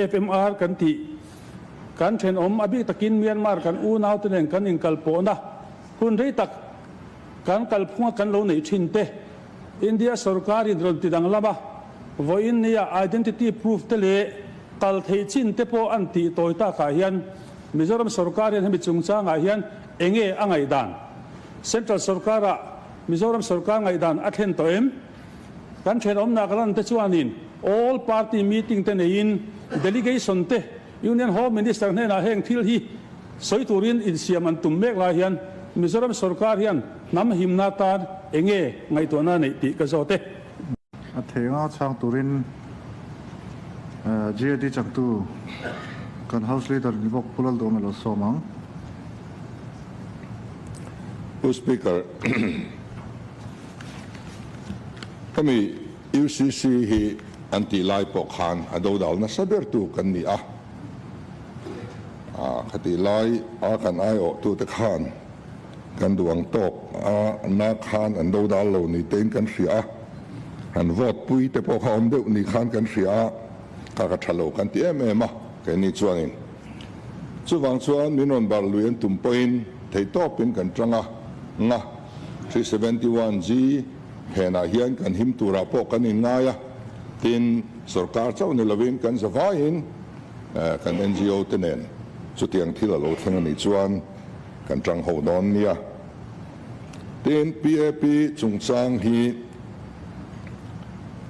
FMR kan tih kan thenawm a bik takin Myanmar kan unaute nen kan inkalpawhna hun rei tak kan kalphunga kan lo neih thin te India sorkarin rawn ti danglam a, vawiin nia identity proof te leh kal theih chin te pawh an tih tawi takah hian Mizoram sorkar hian hemi chungchangah hian enge a ngaihdan? Central sorkarah Mizoram sorkar ngaihdan a thlen tawh em? Kan thenawmna ka lan te chuanin all party meeting te neiin delegation te Union Home Minister hnenah heng thil hi sawi turin insiam an tum mek lai hian Mizoram sorkar hian hnam himna tan enge ngaihtuahna neih tih ka zawt e. A theinga chhang turin GAD changtu kan House Leader ni bawk Pu Lalduhawm a lo sawm ang. Pu Speaker, hemi UCC hi an tih lai pawh khan a dodal nasa bertu kan ni a, khatih lai a kan aiawhtute khan kan duh ang tawk a na khan an dodal lo ni tein kan hria a, han vote pui te pawh kha awm deuh ni khan kan hria a, kha ka tha lo kan ti em em a keini chuanin. Chuvang chuan min rawn bar lui an tum pawhin theihtawpin kan tang a, nga 371G phenah hian kan him turah pawh kan inngai a, tin sorkar chauh ni lovin kan zavaiin kan NGO te nen chutiang thil a lo thleng a nih chuan kan tang ho dawn nia. Tin PAP chungchang hi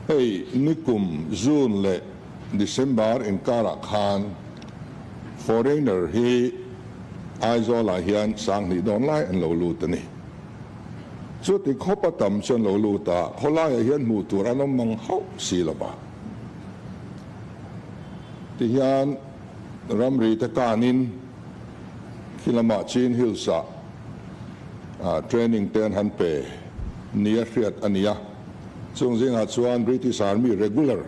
hei nikum June leh December inkarah khan foreigner hi Aizawlah hian 2000 dawn lai an lo lut a ni. Chuti khawp a tam chuan lo lut a, khawlaiah hian hmuh tur an awm mang hauh si lo va. Tihian ramri te kanin khi lamah Chin Hills-ah training te an han pe nia hriat a ni a. Chung zingah chuan British Army regular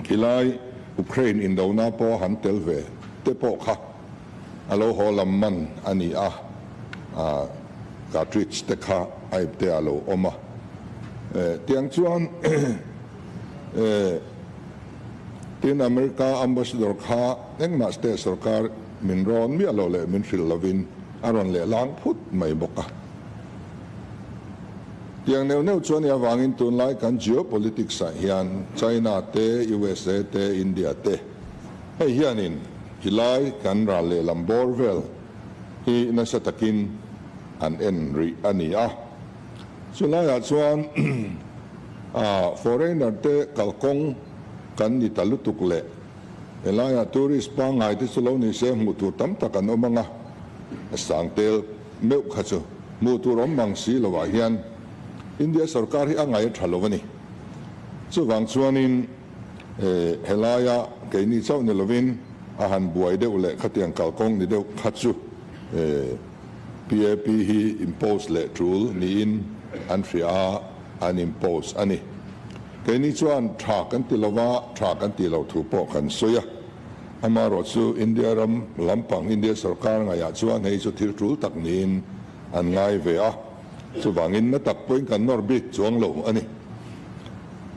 khilai Ukraine indona pawh han tel ve te pawh kha a lo haw lam man a ni a, cartridge te kha a ipte a lo awm a. Tiang chuan tin America Ambassador kha engmah state sorkar min rawn miah lo leh min hrilh lovin a rawn lehlang phut mai bawk a. Tiang neuh neuh chuan i avangin tunlai kan geopolitics ah hian China te, USA te, India te hei hianin tilai kan ral lehlam bawr vel hi nasa takin an en rih a ni a. Chulaiah chuan foreigner te kalkawng kan ni ta lutuk leh helaiah tourist pangngai te chu lo ni se hmuh tur tam tak an awm ang a, sangtel meuh kha chu hmuh tur awm mang si lovah hian India sorkar hi a ngaih a tha lo a ni. Chuvang chuanin helaia keini chauh ni lovin a han buai deuh leh khatiang kalkawng ni deuh kha chu PAP hi impose leh tul niin an hria a, an impose a ni. Keini chuan tha kan ti lova, tha kan tih loh thu pawh kan sawi a. Amaherawhchu India ram lampang India sorkar ngaihah chuan hei chu thil tul tak niin an ngai ve a, chuvangin na tak pawhin kan nawr bik chuang lo a ni.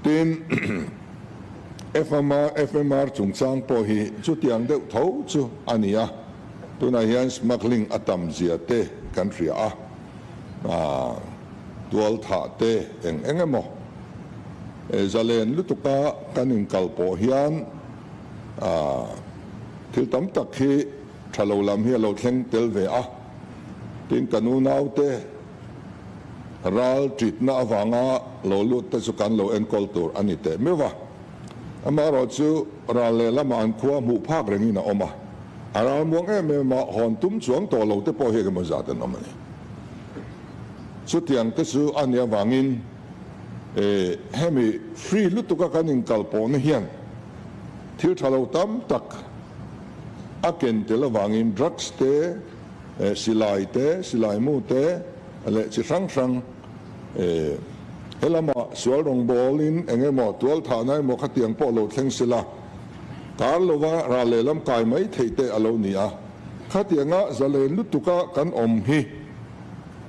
Tin, FMR FMR chungchang pawh hi chutiang deuh tho chu a ni a, tunah hian smuggling a tam zia te kan hria a, tual thah te eng eng emaw zalen lutuka kan inkal pawh hian Thil tam tak hi tha lo lam hi a lo thleng tel ve a, tin kan unaute ral titna avanga lo lut te chu kan lo enkawl tur a ni teh meuh va. Amaherawhchu ral lehlamah an khua hmuh phak rengin a awm a, a ral muang em em a, hawn tum chuang tawh lo te pawh hi engemaw zat an awm a ni. Chutiang te chu a nih avangin hemi free lutuka kan inkalpawhna hian Thil tha lo tam tak a ken tel avangin drugs te, silai te, silai mu te leh chi hrang hrang he lama sual rawngbawlin eng emaw tual thahna emaw khatiang pawh lo thleng sela kar lova ral lehlam kai mai theih te a lo ni a. Khatianga zalen lutuka kan awm hi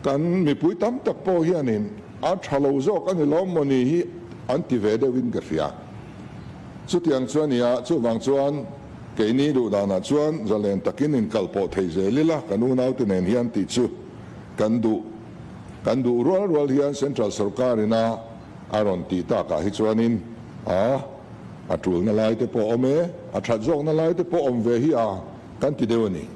kan mipui tam tak pawh hianin a tha lo zawk a ni lawm maw ni hi an ti ve deuhin ka hria. Chutiang chu a nia, chuvang chuan keini duh danah chuan zalen takin inkalpawh thei zel ila kan unaute nen hian tih chu kan duh. Kan duh rual rual hian Central sorkarina a rawn tih takah hi chuanin a a tulna lai te pawh awm e, a that zawkna lai te pawh awm ve hi a kan ti deuh a ni.